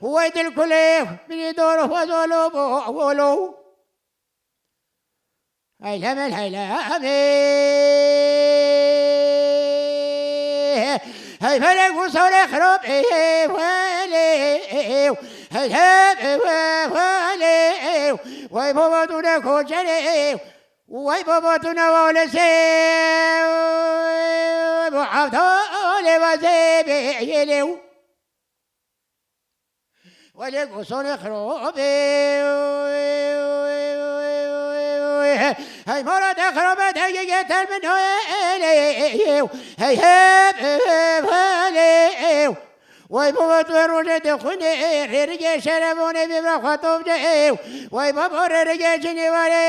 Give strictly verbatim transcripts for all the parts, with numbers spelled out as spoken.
Wey dil kulê, bini dor xwe zolo bo, wolo. Heylem el heylem ê. Hey felek û sarê xirab ê, welê. Hey hep ê, welê. Wey baba tu ne koçerê. Wey baba tu ne walesê. Bu Evdalê vazê bê yelê. Welê gosonê xirobê. Hey mara te xirobe te gege termin elê. Hey hep welê. Wey baba tu rojê te xwine rêrige şerevonê bibra xwe tovce. Wey baba rêrige cinî ware.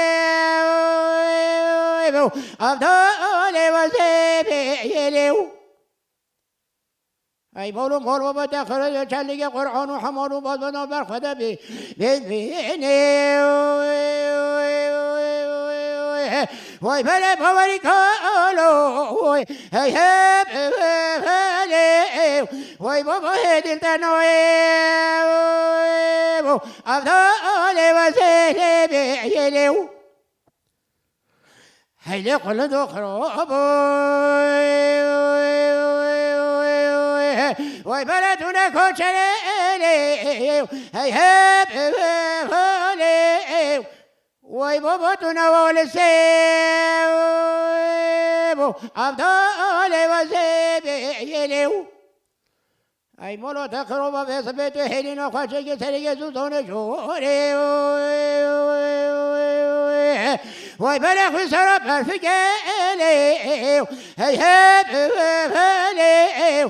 Avdalê vazê bê yelê. Ey mol û mol baba te xirê çelîgê Qur'an û hemal û bazbana ber xwe de bî. Bê bînê. Vay belê bawerî kalo. Hey hep belê. Vay baba hê dil te noyê. Avdalê vazê lê bê yelê. Heylê qulid û xirab. Wey bere tu ne koçerê. Hey hep holê. Wey baba tu ne walisê. Avdalê vazê bê yelê. Ey molo te xirova vê sibê tu hêlîna xwe çêkî serê Yezû zonê jorê. Wey belê xwî sera berfikê lê. Hey hep belê.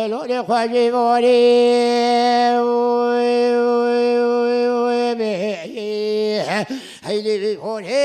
Delorê xwe jî vorê. Heylê vorê.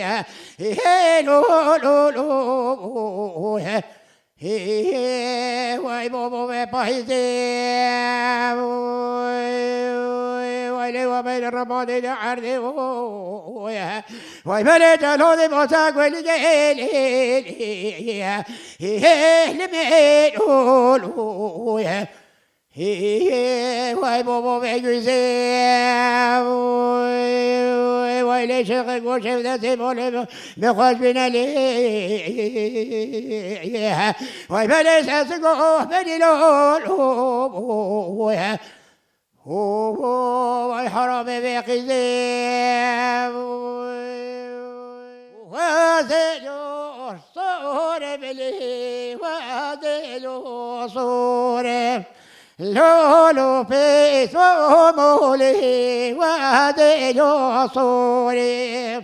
Hê, hê, lo, lo, lo, hê. Hê, hê, way babo ve payîzê. Way lê wa beynê remadê de erdê. Way belê calo de basa gulî gelê. Hê, hê, limê lo, lo, hê. Hê, hê, way babo ve güzê. Way lê şexe goşev de sê bolê me xweş bîne lê. Way belê sesi goh benî lo, lo, hê. Ho, ho, vay haramê vê qîzê. Wazê lo sore bilî, wazê lo sore. Lo, lo, pê, so, molî, wazê lo sore.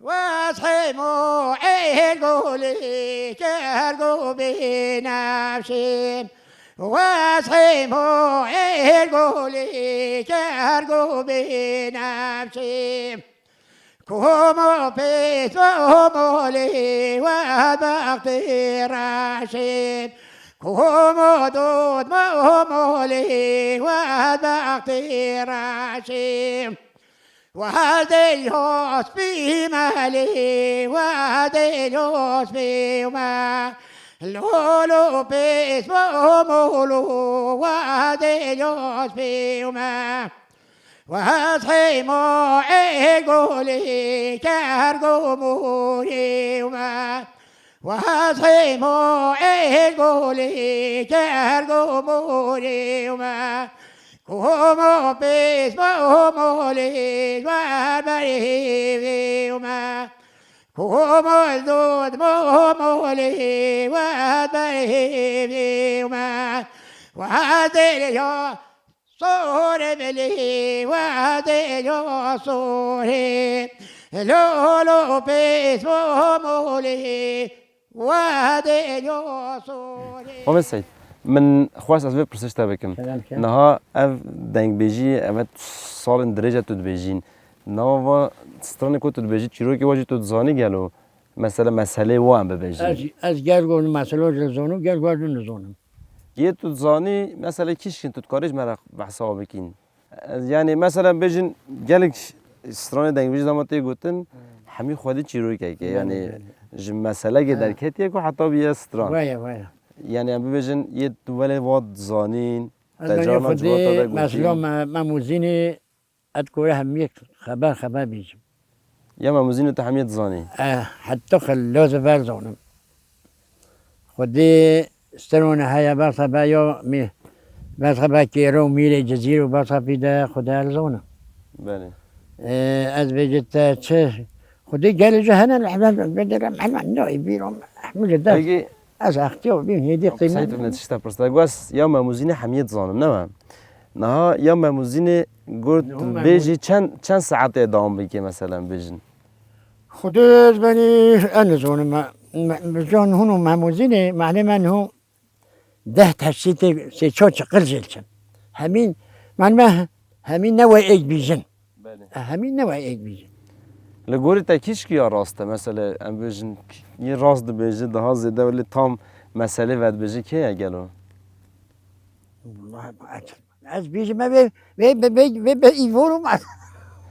Wes hemo êr golî kergo binefşî. Wes hemo êr golî kergo binefşî. Komo pêt o molî we bextî reşî. Komo dod mo molî we bextî reşî. Wadê yospî me lê, wadê yospî me. Lolo pês bo molo, wadê yospî me. Waz heymo ê golê, kergo morê me. Waz heymo ê golê, kergo morê me. Komo pês bo molê, wer berê hêvê me. Komo dod mo molê, wer berê hêvê me. Waz dêrê ya sorê belê, waz dêrê ya sorê. Lolo pês bo molê, Wadê Yosorê. Mamed Seîd, min xwest ez vê pirsişte bikim. Kerem ke. Niha ev dengbêjî, ev salên dirêj e tu dibêjîn. Niha va stranê ku tu dibêjî, çîrokê wa jî tu dizanî gelo? Mesela meselê wan bibêjî. Ez, ez gel got meselo jî zonim, gel got jî nizonim. Yê tu dizanî, mesela kîşkin tu dikarî ji me re behsa bikîn? Ez, yanî, mesela, bêjin, gelek stranê dengbêjî dema tê gotin, hemî xwedî çîrokek e. Belê, yanî, belê. Ji meselekê derketiye ku heta bûye stran. Waya, waya. Yanî, em bibêjin, yê tu welê vat zanîn, ez te carna civata de gotin. Mesela, me, me Mûzînê, ez kore hemiyek xeber, xeber bêjim. Ya me Mûzînê tu hemiyê dizanî? E, heta xelloz ver zanim. Xwedê stranê heye, bersa be ya mî-, bersa be kêro û mîrê Cizîr û bersa pî de Xwedê elzona. Belê. Ee, ez bêjî te çi? Xwedê gelê ji hene li hemle bedere hemle nayê bîro hemle de. Peki, ez extiyo bîm hêdî qîmet. Seyf ne tişta pirsa. Gu ez ya me Mûzînê hemiyê dizanim, ne me? Niha ya me Mûzînê got bêjî çend, çend saetê dewam bike, mesela, bêjin? Xwedê ez benî, ez nizonim me, me, me, can hûn û me Mûzînê, mehlê me niho deh teşrî tê sê çar çiqil jê çin. Hemîn, mehlê me hemîn ne wê êk bîjin. Belê. E, hemîn ne wê êk bîjin. Li gorî te kîşkî ya rast e, mesela, em bêjin, yê rast dibêjî, daha zêde welê tam meselê vedibêjî kê ye gelo? Wallahî, Ez bêjim me vê, vê, vê, vê, vê, vê îvorum.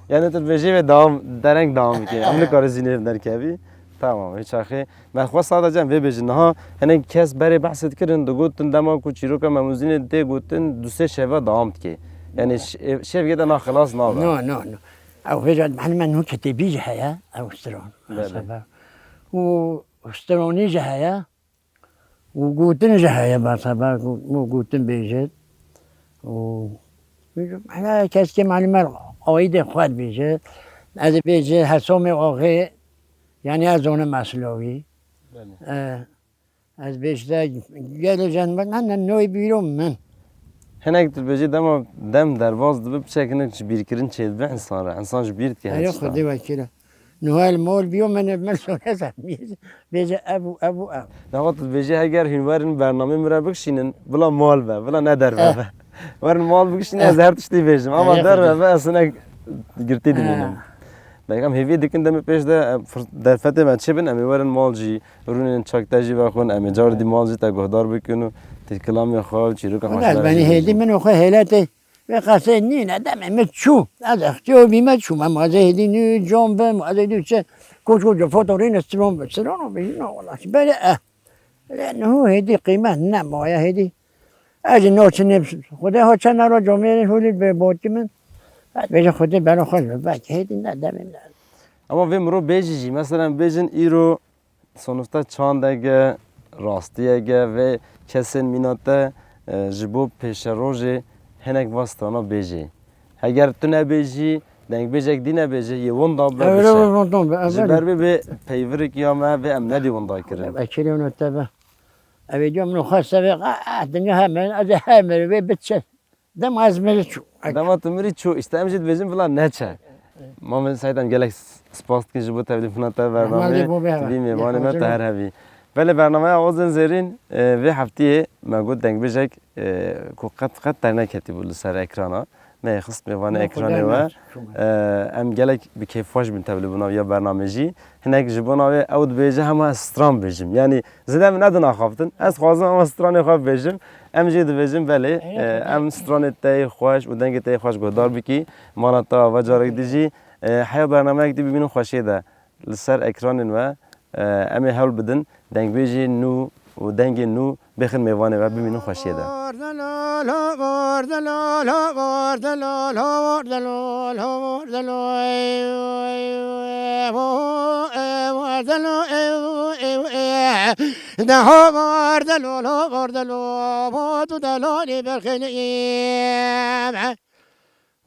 Yani tu dibêjî vê dewam, dereng dewam bike. Em nikare zî nêv derkevî. Tamam, hiç axê. Me xwe sadece em vê bêjin. Niha hinek kes berê behsê dikirin, digotin dema ku çîroka me Mûzînê tê gotin, du sê şeva dewam dike. Yani ş-, şevgê de na xilas nabe. No, no, no. Ew vêca, hani me nû kitêbî jî heye, ew stran. Belê. Mesela. Û stranî jî heye. Û gotin jî heye, bersa be, û gotin bêjit. Û her keskê malûm e, aîdê xwe dibêje. Ez ê bêje Hesomê Axê, yanî ez zonim Meslawî. Belê. E, ez bêjte gelê jen min, hene noy bîro min. Hinek tu dibêjî dema dem derbas dibe, piçek hinek ji bîrkirin çêdibe însan re. Însan ji bîr dike. Eyo, hinek Xwedê wekîl e. Noel mol biyo min, min sore zehmî. Bêje ev û ev û ev. Daxwaz tu dibêjî heger hûn werin bernamê min re bikişînin, bila mal be, bila ne derve be. Eh. Werin mal bikişînin, eh, ez her tiştî bêjim. Ama eh, derve be, ez hinek girtî dimînim. Eh. Belkî em hêviyê dikin demê pêş de, em fir-, derfetê me çêbin, em ê werin mal jî, rûnên çak te jî vexwin, em ê car dî mal jî te guhdar bikin û tê kilamê xwe û çîroka xwe. Ez benî hêdî min û xwe hêletê. Vê qesê nîne, demê min çû. Ez extiyo bîme çûme, mazê hêdî nû can bim, mazê dû çi. Koç koç foto rîne stron bi, stron bi, no wala. Belê, eh. Lê niho hêdî qîmet nemaye hêdî. Ez jî no çi nêm, Xwedê ho çend ro comêrê hûlî bê botî min. Ez bêje Xwedê beno xweş be, belkî hêdî ne demê min. Ama vê mirov bêjî jî, mesela bêjin îro Sonifte çandeke rastiyeke vê kesên mîna te, e, ji bo pêşerojê hinek va strana bêjê. Heger tu nebêjî, dengbêjek dî nebêje, yê winda be. Ew bişe. Winda be, ev ji ber bê bê peyvirek ya me vê em nedî winda kirin. Ev ekirê wino te be. Ev ê diyo min xwest vê, ah, ah, dinya heme, ez ê heme vê biçe. Dema ez mirî çû. Dema tu mirî çû, îşte em jî dibêjin bila neçe. Mamed Seîd, em gelek spas dikin ji bo tevlîbûna te bernameyê. Hema lê bo bê tu bî mêvanê me, tu her hebî. Belê, bernameya Awazên Zêrîn, e, vê heftiyê me got dengbêjek, e, ku qet qet derneketîbû li ser ekrana. Me yê xist mêvanê ekranê we. E, em gelek bi kêfxweş bûn tevlîbûna vê ya bernamê jî. Hinek ji bona wê ew dibêje hema ez stran bêjim. Yanî zêde min nedin axaftin. Ez xwazim hema stranê xwe bêjim. Em jî dibêjin belê, e, em stranê te yê xweş û dengê te yê xweş guhdar bikî. Mala te ava carek dî jî, E, heya bernameyek dî bimînin xweşiyê de li ser ekranên we, e, em ê hewl bidin dengbêjê nû û dengê nû bêxin mêvanê we, bimînin xweşiyê de.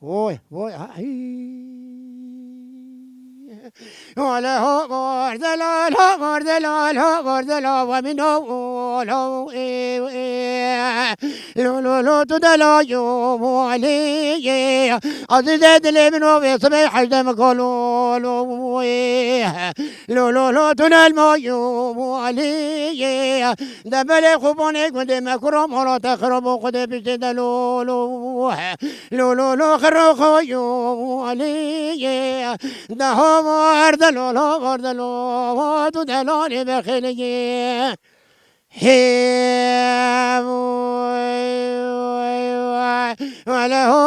Oy, oy, ay. Ole ho gordela, ho gordela, ho gordela, wa min ho, lo, e, e. Lo, lo, lo, tu de la yo, mo, ale, ye. Azize dilê min o ve sibê hecde mi ko, lo, lo, e. Lo, lo, lo, tu nel mo yo, mo, ale, ye. De belê xubonê gundê me kuro, molo te xiro bo xudê piştê de, lo, lo, e. Lo, lo, lo, xiro xo yo, aliyê. De ho, erde lo, lo, erde lo, tu de lo, lê be xêliyê. He, vay, vay, vay, le ho,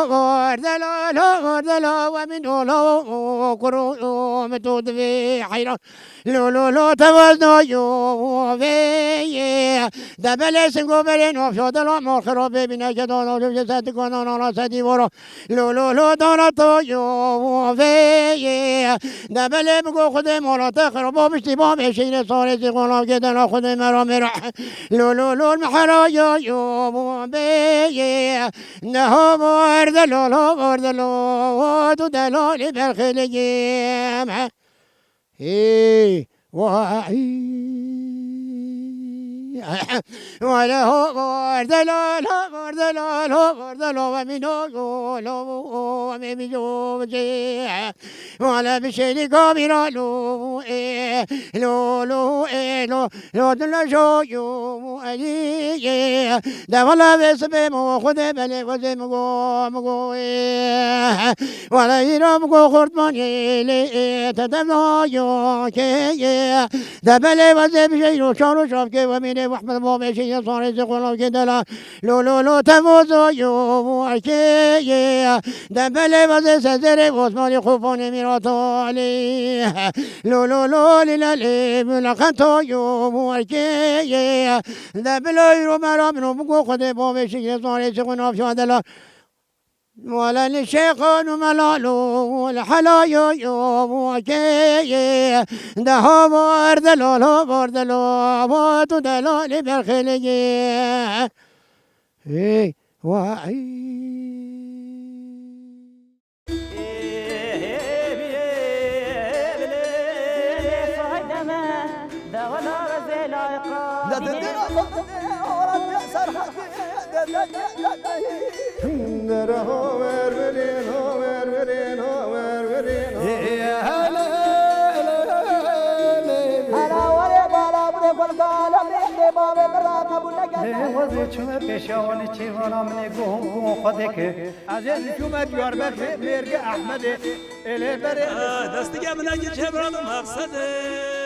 erde lo, lo, erde lo, ve min o lo, kuro, me tu divê heyran. Lo, lo, lo, te vazno yo, ve ye. De belê singo belê no, fyo de lo, mor xiro bê bine ke do, lo, lo, se ti kono, no, no, se ti voro. Lo, lo, lo, dana to yo, ve ye. De belê bigo xudê mola te xiro bo biştî bo, meşîne sare zî gona gedena xudê mera mera. Lo, lo, lo, mehera yo, yo, ve ye. Ne ho, erde lo, lo, erde lo, tu de lo, li berxeliyim. Hey, vay. Wale ho gordelo, lo gordelo, lo gordelo, ve mi no yo, lo, ve mi yo, ve. Wale bir şeylik o bir o, lo, e, lo, lo, e, lo, lo, lo, jo, yo, eli, e. De wala ve sebe mo, xode bele, xode mo, mo, e. Wele îro biko xortmanê lê, te devna yo keye. De belê vazê bijeyro çaro şavkê ve mînê Mehmed Babê şeye sarê zê qolavkê dela. Lo, lo, lo, te vozo yo keye. De belê vazê sezerê Osmanî xufonê Mîrat Ali. Lo, lo, lo, lîle lê mülaqento yo keye. De bilo îro mera min û biko xwedê babê şeye sarê zê qolavkê dela. Wele li şêxan û melal û li helayo yo keye. De ha vardelo, la vardelo, va tu delalê berxeleye. Hey, vay. Hela were bala bide gol gala bide bala bala bala bala. Wazê çûme pêşiya wan ê çêvana min ê guh û guh xwe dike. Ez ê çûme Diyarbekirê mêrgê Ehmedê. Ê lê berê. Destige min eke çevra bi maqsedê.